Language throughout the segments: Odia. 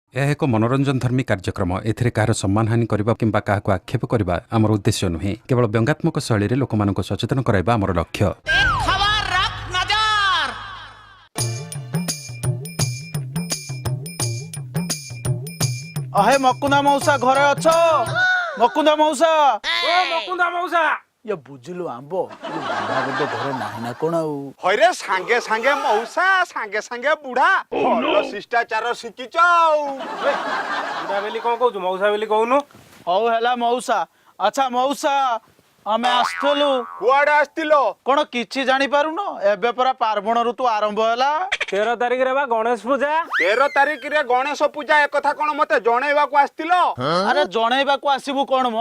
ଏହା ଏକ ମନୋରଞ୍ଜନଧର୍ମୀ କାର୍ଯ୍ୟକ୍ରମ। ଏଥିରେ କାହାର ସମ୍ମାନହାନି କରିବା କିମ୍ବା କାହାକୁ ଆକ୍ଷେପ କରିବା ଆମର ଉଦ୍ଦେଶ୍ୟ ନୁହେଁ। କେବଳ ବ୍ୟଙ୍ଗାତ୍ମକ ଶୈଳୀରେ ଲୋକମାନଙ୍କୁ ସଚେତନ କରାଇବା ଆମର ଲକ୍ଷ୍ୟ। ଖବର ରଖ ନଜର। ଅହେ ମକୁନ୍ଦା ମଉସା, ଘରେ ଅଛ? ମକୁନ୍ଦା ମଉସା! ଓ ମକୁନ୍ଦା ମଉସା! ଇଏ ବୁଝିଲୁ ଆମ୍ବ, ଇଏ ବୁଢା ବୋଧେ ଘରେ ନାହିଁ ନା କଣ ଆଉ? ହଇରେ, ସାଙ୍ଗେ ସାଙ୍ଗେ ମଉସା, ସାଙ୍ଗେ ସାଙ୍ଗେ ବୁଢା, ଭଲ ଶିଷ୍ଟାଚାର ଶିଖିଛ ଆଉ। ବୁଢା ବୋଲି କଣ କହୁଛୁ? ମଉସା ବୋଲି କହୁନୁ। ହଉ ହେଲା, ମଉସା। ଆଚ୍ଛା ମଉସା, ଆମେ ଆସିଥିଲୁ। କୁଆଡେ ଆସିଥିଲ? କଣ କିଛି ଜାଣିପାରୁନ? ଏବେ ପରା ପାର୍ବଣ ଋତୁ ଆରମ୍ଭ ହେଲା। 13 ତାରିଖରେ ବା ଗଣେଶ ପୂଜା। 13 ତାରିଖରେ ଗଣେଶ ପୂଜା, ଏକଥା କଣ ମତେ ଜଣେଇବାକୁ ଆସିଥିଲ? ଆରେ ଜଣେଇବାକୁ ଆସିବୁ କଣ ମ,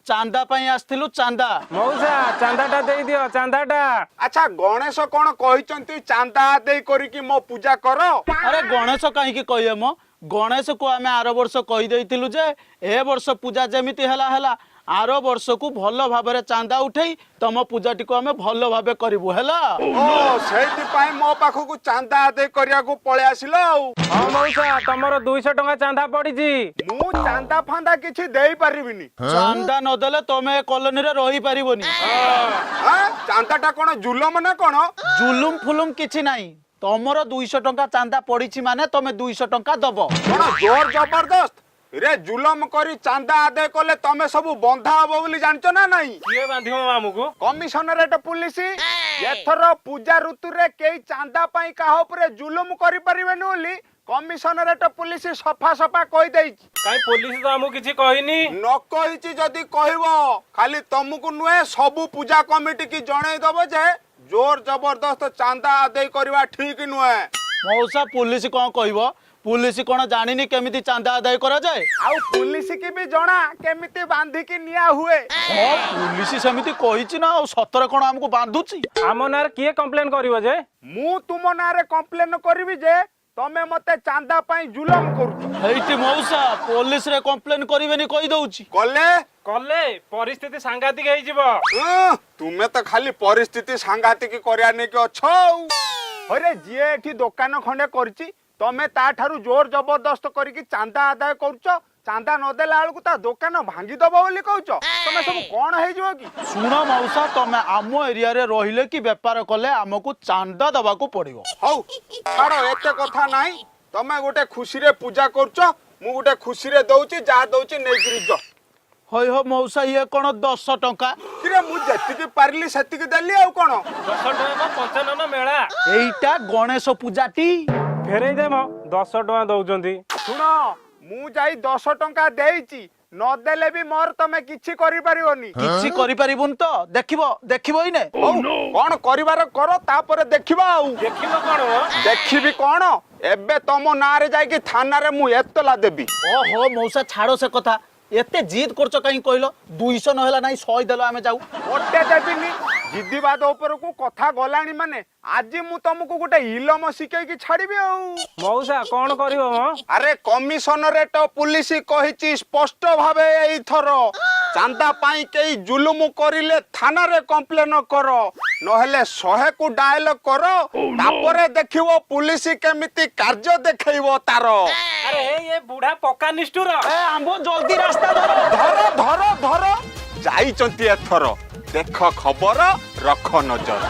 ଚାନ୍ଦା ପାଇଁ ଆସିଥିଲୁ, ଚାନ୍ଦା। ମଉସା, ଚାନ୍ଦାଟା ଦେଇଦିଅ, ଚାନ୍ଦାଟା। ଆଚ୍ଛା, ଗଣେଶ କଣ କହିଛନ୍ତି ଚାନ୍ଦା ଆଦେଇ କରିକି ମୋ ପୂଜା କର? ଆରେ ଗଣେଶ କାହିଁକି କହିବେ ମ? ଗଣେଶକୁ ଆମେ ଆର ବର୍ଷ କହିଦେଇଥିଲୁ ଯେ ଏ ବର୍ଷ ପୂଜା ଯେମିତି ହେଲା ହେଲା, ଆର ବର୍ଷକୁ ଭଲ ଭାବରେ ଚାନ୍ଦା ଉଠେଇ ତମ ପୂଜାଟିକୁ ଆମେ ଭଲ ଭାବେ କରିବୁ, ହେଲା? ଓ, ସେଇଥିପାଇଁ ମୋ ପାଖକୁ ଚାନ୍ଦା ଆଦେଇ କରିବାକୁ ପଳେଇ ଆସିଲ ଆଉ। ହଁ ମଉସା, ତମର 200 ଟଙ୍କା ଚାନ୍ଦା ପଡିଛି। ମୁଁ ଚାନ୍ଦା ଫାନ୍ଦା କିଛି ଦେଇପାରିବିନି। ଚାନ୍ଦା ନଦେଲେ ତମେ ଏ କଲୋନୀରେ ରହିପାରିବନି। ଆଁ? ଚାନ୍ଦାଟା କଣ ଜୁଲମ ନା କଣ? ଜୁଲୁମ ଫୁଲୁମ କିଛି ନାହିଁ। ତମର 200 ଟଙ୍କା ଚାନ୍ଦା ପଡିଛି ମାନେ ତମେ 200 ଟଙ୍କା ଦବ। କଣ ଜୋର ଜବରଦସ୍ତ ରେ ଜୁଲମ କରି ଚାନ୍ଦା ଆଦାୟ କଲେ ତମେ ସବୁ ବନ୍ଧା ହବ ବୋଲି ଜାଣିଛ ନା ନାଇଁ? କିଏ ବାନ୍ଧିବ ଆମକୁ? Commissionerate police. ଏଥର ପୂଜା ଋତୁରେ କେହି ଚାନ୍ଦା ପାଇଁ କାହା ଉପରେ ଜୁଲୁମ କରିପାରିବେନି ବୋଲି କମିଶନରେଟ ପୁଲିସ ସଫା ସଫା କହିଦେଇଛି। କାଇଁ, ପୋଲିସ ତ ଆମକୁ କିଛି କହିନି। ନ କହିଛି ଯଦି କହିବ, ଖାଲି ତମକୁ ନୁହେଁ, ସବୁ ପୂଜା କମିଟି କି ଜଣେଇ ଦବ ଯେ ଜୋର ଜବରଦସ୍ତ ଚାନ୍ଦା ଆଦାୟ କରିବା ଠିକ ନୁହେଁ। ମଉସା, ପୁଲିସ କଣ କହିବ? ପୁଲିସ କଣ ଜାଣିନି କେମିତି ଚାନ୍ଦା ଆଦାୟ କରାଯାଏ? ଆଉ ପୁଲିସ କି ବି ଜଣା କେମିତି ବାନ୍ଧିକି ନିଆ ହୁଏ। ହଁ, ପୁଲିସ ସେମିତି କହିଛି ନା ଆଉ ସତରେ କଣ ଆମକୁ ବାନ୍ଧୁଛି? ଆମ ନାଁରେ କିଏ କମ୍ପ୍ଲେନ କରିବ ଯେ? ମୁଁ ତୁମ ନାଁରେ କମ୍ପ୍ଲେନ କରିବି ଯେ ତମେ ମତେ ଚାନ୍ଦା ପାଇଁ ଜୁଲମ କରୁଛ। ହେଇଟି ମଉସା, ପୋଲିସରେ କମ୍ପ୍ଲେନ କରିବେନି କହିଦଉଛି। କଲେ? କଲେ ପରିସ୍ଥିତି ସାଂଘାତିକ ହେଇଯିବ। ତୁମେ ତ ଖାଲି ପରିସ୍ଥିତି ସାଂଘାତିକ କରିବା ନେଇକି ଅଛ ଆଉ। ଆରେ ଯିଏ ଏଠି ଦୋକାନ ଖଣ୍ଡେ କରିଛି, ତମେ ତା ଠାରୁ ଜୋର ଜବରଦସ୍ତ କରିକି ଚାନ୍ଦା ଆଦାୟ କରୁଛ। ଚାନ୍ଦା ନଦେଲା ବେଳକୁ ତା ଦୋକାନ ଭାଙ୍ଗିଦବ ବୋଲି କହୁଛ। ତମେ ସବୁ କଣ ହେଇଯିବ କି? ଶୁଣ ମଉସା, ତମେ ଆମ ଏରିଆରେ ରହିଲେ କି ବେପାର କଲେ ଆମକୁ ଚାନ୍ଦା ଦବାକୁ ପଡିବ। ହଉ ଛାଡ, ଏତେ କଥା ନାହିଁ। ତମେ ଗୋଟେ ଖୁସିରେ ପୂଜା କରୁଛ, ମୁଁ ଗୋଟେ ଖୁସିରେ ଦଉଛି। ଯାହା ଦଉଛି ନେଇକିରି ଯ। ହଇ ହୋ ମଉସା, ଇଏ କଣ 10 ଟଙ୍କା? କିରେ, ମୁଁ ଯେତିକି ପାରିଲି ସେତିକି ଦେଲି, ଆଉ କଣ? 10 ଟଙ୍କା କଣ ପଞ୍ଚାନନ ମେଳା? ଏଇଟା ଗଣେଶ ପୂଜାଟି। ଫେରେଇ ଦେ ମ, 10 ଟଙ୍କା ଦଉଛନ୍ତି। ଶୁଣ, ମୁଁ ଯାଇ 10 ଟଙ୍କା ଦେଇଛି, ନଦେଲେ ବି ମୋର ତମେ କିଛି କରିପାରିବନି। କିଛି କରିପାରିବୁନି ତ? ଦେଖିବ, ଦେଖିବ ଏଇନେ। ହଉ, କଣ କରିବାର କର, ତାପରେ ଦେଖିବା ଆଉ। ଦେଖିବ କଣ ମ? ଦେଖିବି କଣ? ଏବେ ତମ ନାଁରେ ଯାଇକି ଥାନାରେ ମୁଁ ଏତଲା ଦେବି। ଓହୋ ମଉସା, ଛାଡ ସେ କଥା। ଏତେ ଜିଦ୍ କରୁଛ କାହିଁ କହିଲ? 200 ନହେଲା ନାହିଁ, 100 ଦେଲ, ଆମେ ଯାଉ। ଗୋଟେ ଦେବିନି। ଜିଦିବାଦ ଉପରକୁ କଥା ଗଲାଣି ମାନେ ଆଜି ମୁଁ ତମକୁ ଗୋଟେ ଇଲମ ଶିଖେଇକି ଛାଡିବି ଆଉ। ମଉସା, କଣ କରିବ ମ? ଆରେ କମିଶନରେଟ ପୁଲିସ କହିଛି ସ୍ପଷ୍ଟ ଭାବେ, ଏଇଥର ଚାନ୍ଦା ପାଇଁ କେହି ଜୁଲୁମ କରିଲେ ଥାନାରେ କମ୍ପ୍ଲେନ କର, ନହେଲେ 100କୁ ଡାଏଲ କର। ତାପରେ ଦେଖିବ ପୁଲିସ କେମିତି କାର୍ଯ୍ୟ ଦେଖେଇବ ତାର। ଆରେ ଏ ବୁଢା ପକ୍କା ନିଷ୍ଠୁର। ଏ ଆମ୍ବ, ଜଲ୍ଦି ରାସ୍ତା ଧର। ଧର ଧର ଧର, ଯାଇଛନ୍ତି ଏଥର। ଦେଖ ଖବର, ରଖ ନଜର।